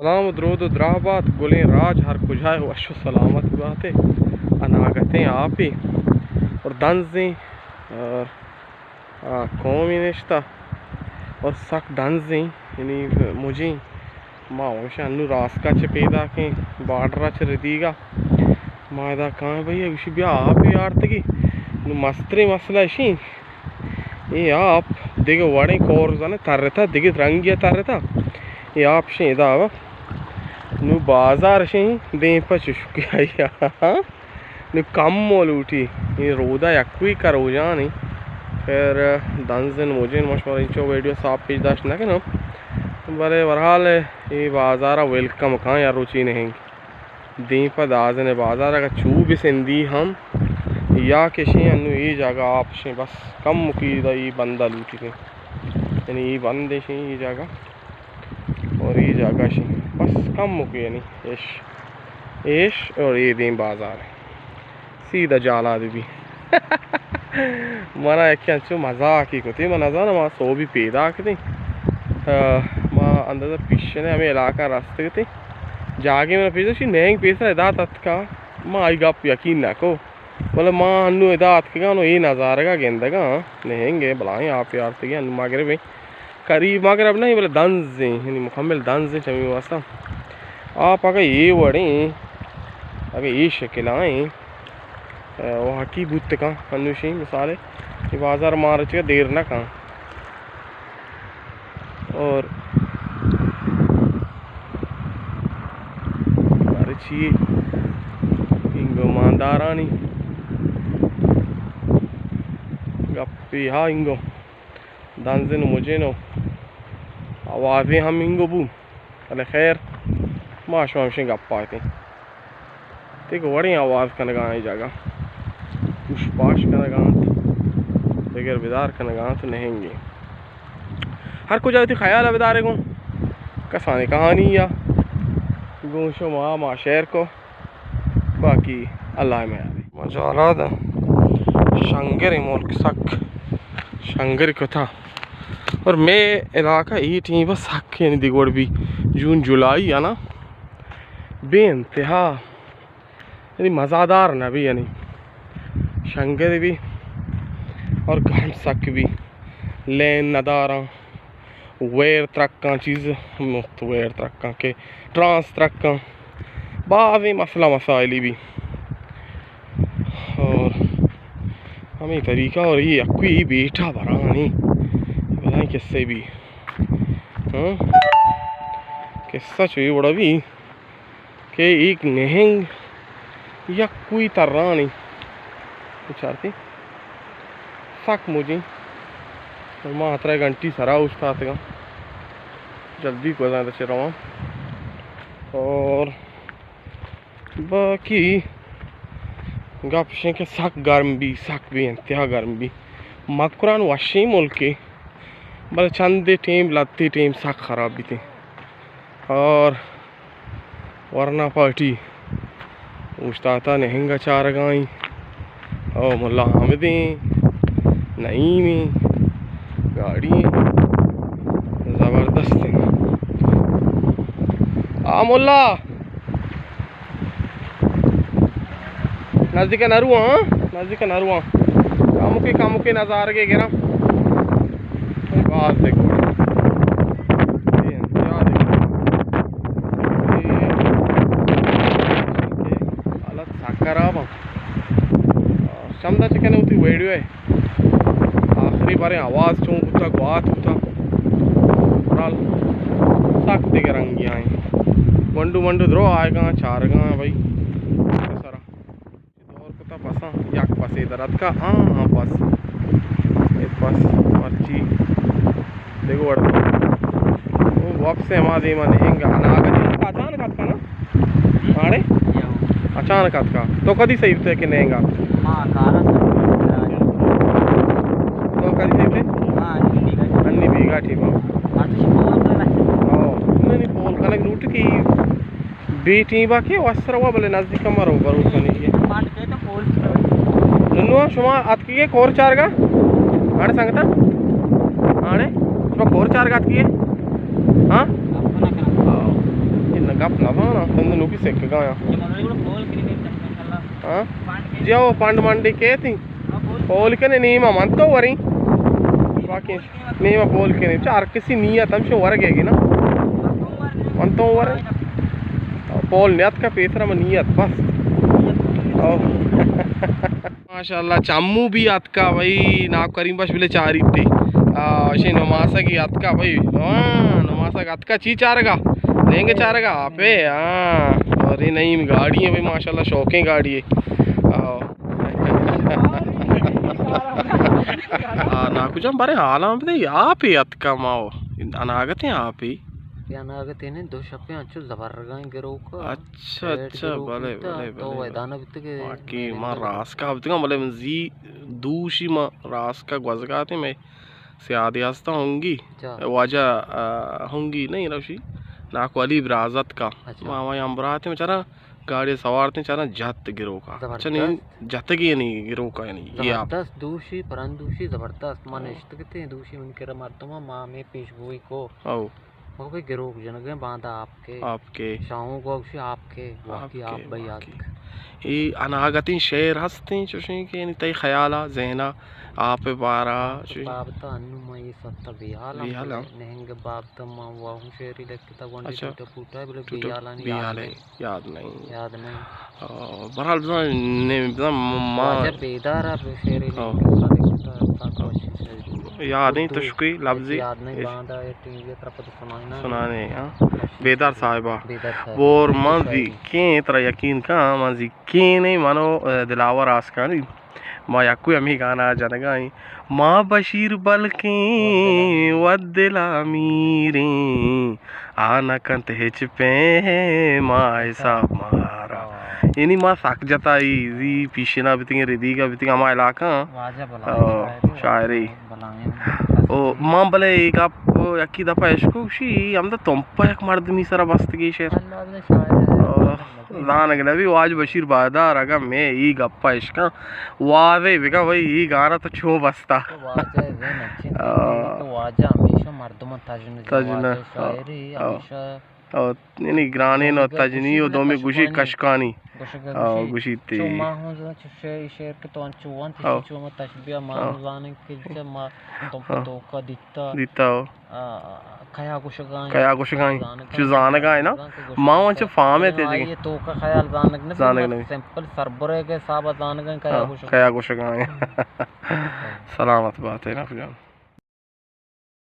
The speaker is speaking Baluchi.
سلام و درود و دراہ بات، گلیں راج ہر کجائے وش و سلامت باتے۔ اناگتیں آپے اور دنزیں اور آ، قومے نشتہ اور سک دنزیں، یعنی مجیں۔ ما ہمیشہ انو راسکا چہ پیداکیں، بارڈرا چہ ردیگا۔ ما ادا کائیں بھئی، گوشی بیا آپے آرتگی۔ نو مستریں مسئلہ اشیں، اے آپ دگہ وڑیں کور زانے ترتا، دگہ رنگی ترتا۔ اے آپ شیں ادا وا۔ نو بازار شیں دیم پہ چشکیا۔ نو کمو لوٹی، اے رودا یکوئی کروجانی۔ خیر، دنزن مجن ما شمارا انچو ویڈیو صاف پیش داشت نہ کناں، بلے بہرحال اے بازارا ویلکم کاں یا روچی نہنگ۔ دیم پہ دازن بازار اگہ چو بسندی ہم یا کشیں انو اے جاگہ آپ شیں بس کم کی دا اے بندہ لوٹی، یعنی اے بندے شیں اے جاگہ۔ اور اے جاگہ شی بس کم مکو یعنی ایش، ایش اور اے دیم بازار ہے۔ سیدھا جالا دی بھی۔ منا یکی انچو مزاقی کتی، من نزانم ما سوبی پیدا کتی۔ آ، ما اندازہ پیشنے ہمیں علاقہ رست کتی۔ جاگے من پیدا شی نینگ پیسر ادا تتکا۔ ما آئی گپ یقین نہ کو۔ بلے ما انو ادا اتکگاں و اے نظارگا گندگاں، نہنگے بلاہیں آپے آرتگی انو مغربیں۔ قریب مغرب نہیں بلے دنزیں، یعنی مکمل دنزیں چمی واسطہ۔ آپ اگہ اے وڑیں، اگہ اے شکلائیں، او حقی بوت کن، انوشیں مثالے، اے بازار مارچ دیر نہ کن۔ اور مرچی انگو ماندارانی گپی ہا انگو دنزن و مجن و آوازیں ہم انگو بو، بلے خیر ما شما ہمشیں گپا اتیں۔ تیک وڑیں آواز کنگا اے جاگہ، پوش پاش کنگا انت، دگر بدار کنگا انت، نہنگیں۔ ہر کجا وتی خیال بدارے گوں کسانی کہانی یا گوں شما ما شیئر کو، باقی اللہ میاری۔ ما جالا دا شنگر ملک سک شنگر کتا اور میں علاقہ ای ٹیم بس سک یعنی دیگوڑ بھی جون جولائی ہے نا، بے انتہا یعنی مزادار نہ بی، یعنی شنگر بی اور گرم سک بی، لین نداراں، ویر ترکاں چیز، مفت ویر ترکاں کہ ٹرانس ترکاں، بازیں مسئلہ مسائلی بی۔ اور ہمیں طریقہ اور یہ یکوئی بیٹا برانی بلائیں قصے بی۔ ہاں؟ قصہ چوئی بڑا بی۔ کہ ایک نہنگ یک کوئی ترانی بچارتی سک موجیں۔ اور ما ہترہ گھنٹی سرا اوشتاتگاں، جلدی گوزاں چہ رواں۔ اور باقی گپ شیں کہ سک گرم بی، سک بی انتہا گرم بی۔ مکران وشیں ملکے، بلے چندے ٹیم لتی ٹیم سک خراب بیتیں۔ اور ورنا پارٹی اوشتاتا نہنگا چارگائیں۔ او ملا حامدیں، نعیمیں، گاڑی زبردستیں۔ آ ملا! نزدیک نہ رواں، ہاں؟ نزدیک نہ رواں۔ کمکے، کمکے نظارگے گراں۔ باز دیکھو۔ اے انتہا دیکھو۔ اے حالت سک خراب ہاں۔ چمدا چکنے ہوتی ویڈیو ہے۔ آخری باریں آواز چون بوتا، گوات بوتا۔ برال سک دگہ رنگی آئیں۔ منڈو منڈو درو آئے گا، چار گا بھائی۔ سرا دور کتا پسا، یک پسے در اتکا، آ، آ پس۔ اے پس مرچی دگہ وڑ۔ او واپس ہما دیما نہنگا، اناگت اچانک اتکا نا؟ اڑے؟ اچانک اتکا۔ تو کدی سیوتے کہ نہنگا؟ ما کارا سر۔ تو کدی سیوتے؟ ما انی بیگا۔ انی بیگا ٹیما۔ او، نہیں، نہیں، پول کنگ لوٹ کی بی ٹیما کہ وسر ہوا بلے نزدیک مرو بروسا نہیں ہے۔ ننو شما اتکی کے کور چارگا؟ آڑے سنگتا؟ آڑے؟ شما کور چارگا اتکی کے؟ ہاں؟ نوکی سکگا یا۔ ہاں؟ جی او پانڈ مانڈی کیتی؟ پول کنے نیما من تو وریں۔ باقی نیما پول کنے۔ چار کسی نیت ہمشو ورگے گی نا۔ من تو وریں۔ پول نیت کا پیسرا من نیت بس۔ او۔ ماشاءاللہ، چمو بھی اتکا بھائی، ناکو کریم بش بلے چاریتے۔ آ، اشی نماسگی اتکا بھائی۔ ہاں، نماسگ اتکا، چی چارگا؟ لینگ چارگا، آپے، ہاں۔ اور یہ نئی گاڑی ہے بھائی، ماشاءاللہ، شوقیں گاڑی ہے۔ آ۔ آ، ناکو جان، بارے حالاں بدے، آپے اتکا ماو۔ اناگتیں آپے۔ یہ اناگتیں نے دو شپے انچو زبرگائیں گروک۔ اچھا، اچھا، بلے، بلے، تو بلے۔ ویدانہ بیتگ ئے، واقعی ما راسکا بیتگاں، بلے من زی دوشی ما راسکا گوزگاتیں، مئے سیادے ہستاں ہنگی، اچھا۔ واجہ، آ، ہنگی نہیں روشی، ناکو علی برازت کا۔ اچھا۔ ما ہمائی ہمبراہ اتیں، چراں گاڑی سوار اتیں، چراں جت گروکا۔ زبردست۔ اچھا، نہیں، جتگی نہیں گروکا، یعنی، یہ آپ۔ زبردست، دوشی، پران دوشی، زبردست۔ ما ہاں۔ نشتگتیں، دوشی من کرا مردم، ما ہمیں پیشگوئی کو۔ او۔ مگو بھئی گروک جنگیں باندا آپ کے۔ آپ کے۔ شاہوں گوشی آپ کے، واقعی آپ کے، بھئی آپ واقعی۔ کے۔ اے اناگتیں شعر ہستیں چوشیں کہ یعنی تئی خیالا، ذہنا آپ بارا آپ چوشیں۔ بابتا انو ما یہ ستا بیحالاں، بیحالاں۔ نہنگ بابتا ما واہوں شعری لکھتا گونڈی اچھا۔ ٹوٹا پوٹا بلے ٹوٹا بیحالانی یاد بیحالے۔ نہیں۔ یاد نہیں۔ یاد نہیں۔ آ، بہرحال بزاں، نے، بزاں ما واجہ بیدار ءَ شعرے ہاں۔ لکھتا، لکھتا، سب کچھ۔ یاد نہیں، اردو تشکی لفظی۔ یاد نہیں، باندا اے ٹی وی ءِ طرف تو سنائنا۔ سنانے، ہاں۔ بیدار صاحبہ۔ بیدار صاحبہ۔ اور من زیکیں ترا یقین کن، من زیکیں نہیں، منو، اے، دلاور آسکانی۔ ما یکوئی ہمے گانا جنگا ایں۔ ما بشیر بلکیں و دلا میریں، آ نہ کنت ہچ پیما حساب مارا۔ یعنی ما سک جتا ای زی پیشنا بیتگیں، ردیگا بیتگیں ہما علاقہ۔ واجہ بلائیں آ، شاعری، شاعری۔ بلائیں۔ او، ما بلے اے گپ یکی دفعہ اشکو گوشی، ہمدا تمپا یک مردمی سرا بستگی شعر۔ اللہ شاعر ہے۔ آ۔ زانگ نبی واجہ بشیر بادار، اگاں مئے ای گپا اشکاں، واضح بکن بھئی، ای گانا تو چو بستا۔ تو واجہ ذہن اچھی آ۔ کہ واجہ ہمیشہ مردم تجن، تجن، واجہ آ۔ شاعری آ۔ ہمیشہ آ، یعنی گرانین و تجنی و دومی گوشی کشکانی۔ گوشگ آ، گوشی۔ گوشی تی۔ چو ما ہوں زن چو شعر، شعر کہ تو انچو وانت، آ۔ چو ما تشبیہ ما آ۔ ہوں زانیں کہ ما تو آ۔ توکا دیتا۔ دیتا ہو۔ آ، کیا گوشگائیں؟ کیا گوشگائیں؟ زانگائیں۔ چو زانگائیں نا؟ زانگائیں۔ ما وانچو فہمے تے جگہ۔ آئی توکا خیال زانگ نہ، زانگ نہ۔ سمپل سربرے کے حساب زانگائیں کیا ہاں، گوشگائیں۔ کیا گوشگائیں۔ سلامت بات ہے نا جان۔